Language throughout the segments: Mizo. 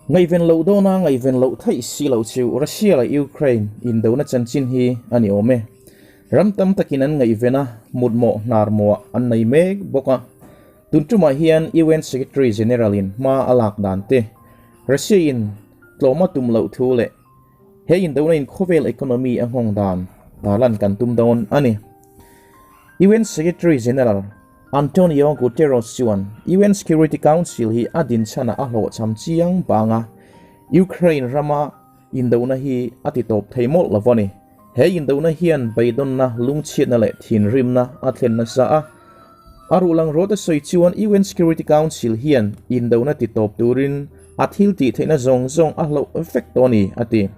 Ngaihven loh dawna ngaihven loh theih si loh chu Russia leh Ukraine indona chanchin hi a ni awm e. Ram tam takin an ngaihven a, mutmawh hnar mawh an nei mek bawk a. Tun tumah hian UN Secretary General in hma a lak dan te, Russia in tlawm a tum loh thu leh he indona in khawvel economy a nghawng dan tarlan kan tum dawn a ni. UN Secretary General Antonio Guterres chuan UN Security Council hi a dinchhanah a hlawhchham chiang bang a, Ukraine rama indona hi a ti tawp thei mawlh lo a ni. He indona hian beidawnna, lungchhiatna leh thinrimna a thlen nasa a. A ruhlang rawt a sawi chuan UN Security Council hian indona ti tawp turin a thil tih theihna zawng zawng a hloh vek tawh a ni, a ti.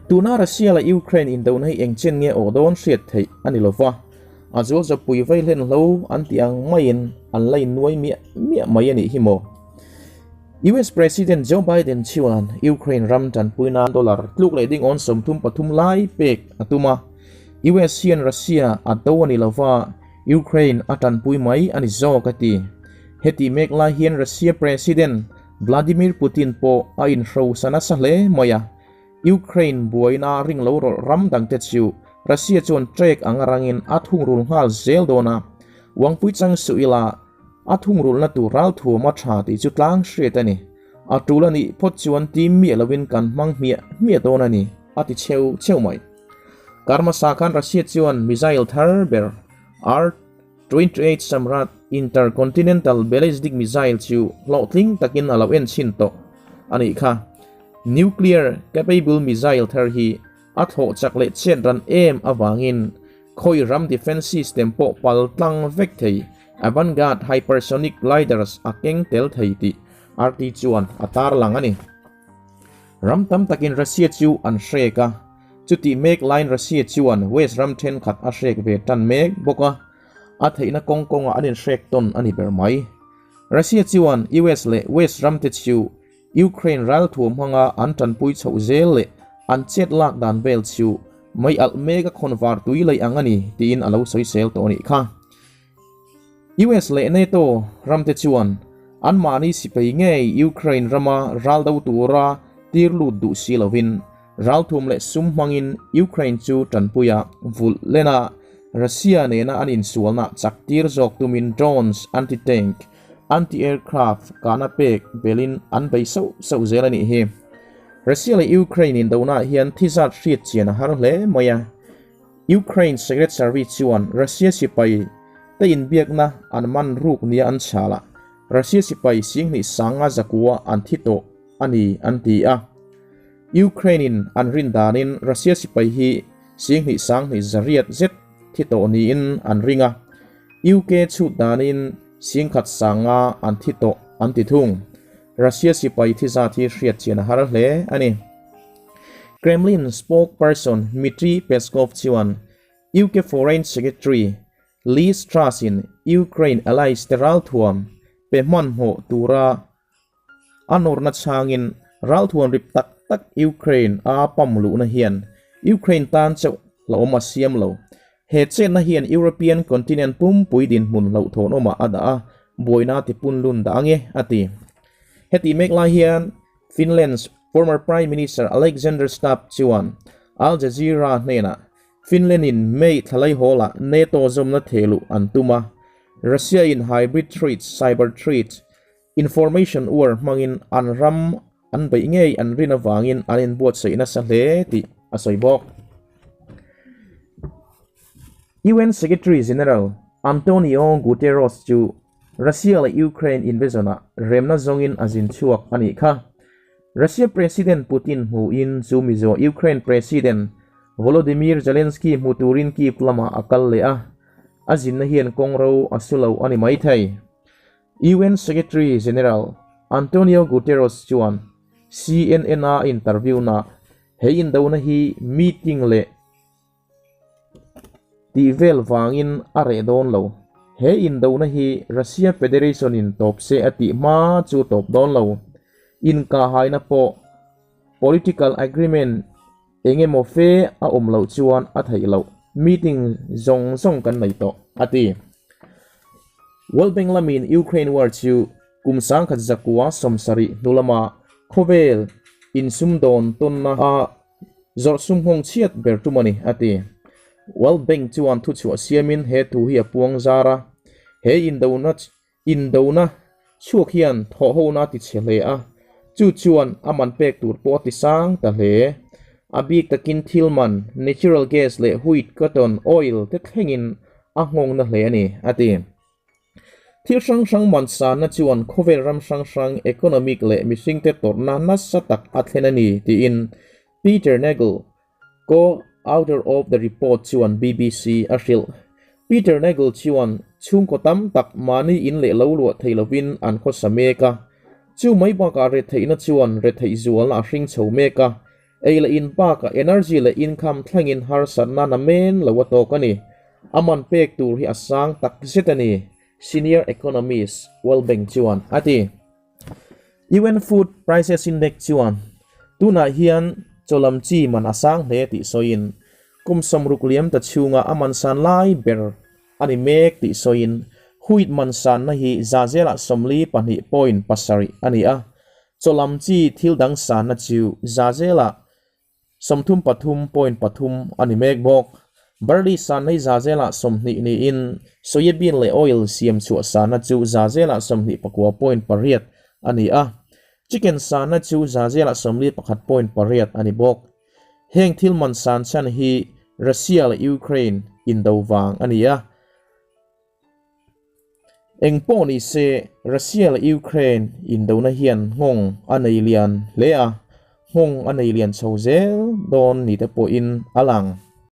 Tuna Russia leh Ukraine indona hi engchen nge awh dawn hriat theih a ni lova. A zual zapui vei hlen hlo an tih ang maiin an la innuai miah miah mai a nih hi maw? US President Joe Biden chuan Ukraine ram tanpui nan dollar tluk leh ding awn 33 lai pek a tum a. US hian Russia a do a ni lova, Ukraine a tanpui mai a ni zawk a ti. Heti mek lai hian Russia President Vladimir Putin pawh a inhrosa nasa hle mai a. Ukraine buaina ring lo rawlh ram dangte chu Russia chuan trek anga rangin a thungrul nghal zel dawn a, Wangpui chang suh ila a thungrulna tur ralthuam a tha tih chu tlang hriat a ni. A tul a nih phawt chuan tim miah lovin kan hmang hmiah hmiah dawn a ni, a ti cheu cheu mai. Kar hmasa khan Russia chuan missile thar ber R-28 Samrat Intercontinental Ballistic Missile chu hlawhtling takin a lo en chhin tawh a nih kha. Nuclear capable missile thar hi a thlawh chak leh chet ran em avangin khawi ram defence system pawh pal tlang vek thei Avangard hypersonic gliders a keng tel thei tih RT chuan a tarlang a ni. Ram tam takin Russia chu an hrek a, chutih mek laiin Russia chuan West ram thenkhat a hrek ve tan mek bawk a, a theihna kawng kawngah an inhrek tawn a ni ber mai. Russia chuan US leh West ramte chu Ukraine ralthuam hmanga an tanpui chhoh zel leh an chet lak dan vel chu mei alh mek a khawn var tui lei ang a ni tiin a lo sawisel tawh a nih kha. US leh NATO ramte chuan anmahni sipai ngei Ukraine rama ral do tura tir lut duh si lovin ralthuam leh sum hmangin Ukraine chu tanpuia vulh lena Russia nena an insualna chak tir zawk tumin drones, anti-tank, Anti-aircraft kahna pek belin an bei sauh sauh zel a nih hi. Russia leh Ukraine indona hian thi zat hriat chian a har hle mai a. Ukraine Secret Service chuan Russia sipai te inbiakna an man ruk nia an chhal a, Russia sipai singhnih sanga zakua an thi tawh a ni an ti a. Ukraine in an rin danin Russia sipai hi singhnih sanghnih zariat zet thi tawh niin an ring a. UK chhut danin singkhat sanga an thi tawh an ti thung. Russia sipai thi zat hi hriat chian a har hle a ni. Kremlin spokesperson Dmitry Peskov chuan UK Foreign Secretary Liz Truss in Ukraine allies te ralthuam pe hmanhmawh tura A nawrna chhangin ralthuan rip tak tak Ukraine a pam luhna hian Ukraine tan chauh hlauhawm a siam lo. He chetna hian European continent pumpui dinhmun hlauhthawnawmah a dah a, buaina ti punlun dah ange, a ti. Hetih mek lai hian Finland's former Prime Minister Alexander Stubb chuan Al Jazeera hnenah Finland in May thlalai hawlah NATO zawmna thehluh an tum a, Russia in hybrid threats, cyber threats, Information war hmangin an ram an beih ngei an rin avangin an inbuatsaih nasa hle tih a sawi bawk. UN Secretary General Antonio Guterres chu Russia leh Ukraine invasion-ah remna zawngin a zin chhuak a nih kha. Russia President Putin hmuhin chu mizo Ukraine President Volodymyr Zelensky hmu turin Kyiv lamah a kal leh a, a zinna hian kawngro a su lo a ni maithei. UN Secretary General Antonio Guterres chuan CNN a interview na he indona hi meeting leh tih vel vangin a reh dawn lo. He indona hi Russia Federation in tawp se a tih hma chu tawp dawn lo. Inkahhaina pawh political agreement eng emaw fe a awm loh chuan a theih loh. Meeting zawng zawng kan nei tawh, a ti. World Bank lamin Ukraine war chu kum 1970 hnu lama Khawvel insumdawn tawnna a zawrh sum nghawng chhiat ber tum a ni, a ti. World Bank chuan thuchhuah siamin he thu hi a puang zar a, he indona indona chhuak hian thawhhona a tichhe hle a, chu chuan a man pek tur pawh a tisang ta hle. A bik takin thil man, natural gas leh wheat, cotton, oil te thlengin a nghawngna hle a ni, a ti. Thil hrang hrang man sanna chuan khawvel ram hrang hrang economic leh mihringte tawrhna nasa tak a thlen a ni, tiin Peter Nagel, co-author of the report chuan BBC a hrilh. Peter Nagel chuan chhungkaw tam tak mahni in leh lo luah thei lovin an khawsa mek a, chu mai bakah retheihna chuan retheih zualna a hring chho mek a, Ei leh in bakah energy leh income thlengin harsatna na men lo a tawk a ni. A man pek tur hi a sang tak zet a ni, Senior Economist World Bank chuan a ti. UN Food Prices Index chuan tunah hian chaw lam chi man a sang hle tih sawiin, kum 60 liam ta chhunga a man san lai ber a ni mek tih sawiin, wheat man sanna hi zazelah 42.7 a ni a, Chaw lam chi thil dang sanna chu Zazelah 33.3 a ni mek bawk. Barley sanna hi Zazelah 20 niin soybean leh oil siam chhuah sanna chu Zazelah 29.8 a ni a. Chicken sanna chu Zazelah 41.8 a ni bawk. Heng thil man san chhan hi Russia leh Ukraine indo vang a ni a. Eng pawh ni se, Russia leh Ukraine indona hian nghawng a nei lian hle a, nghawng a nei lian chho zel dawn ni te pawhin a lang.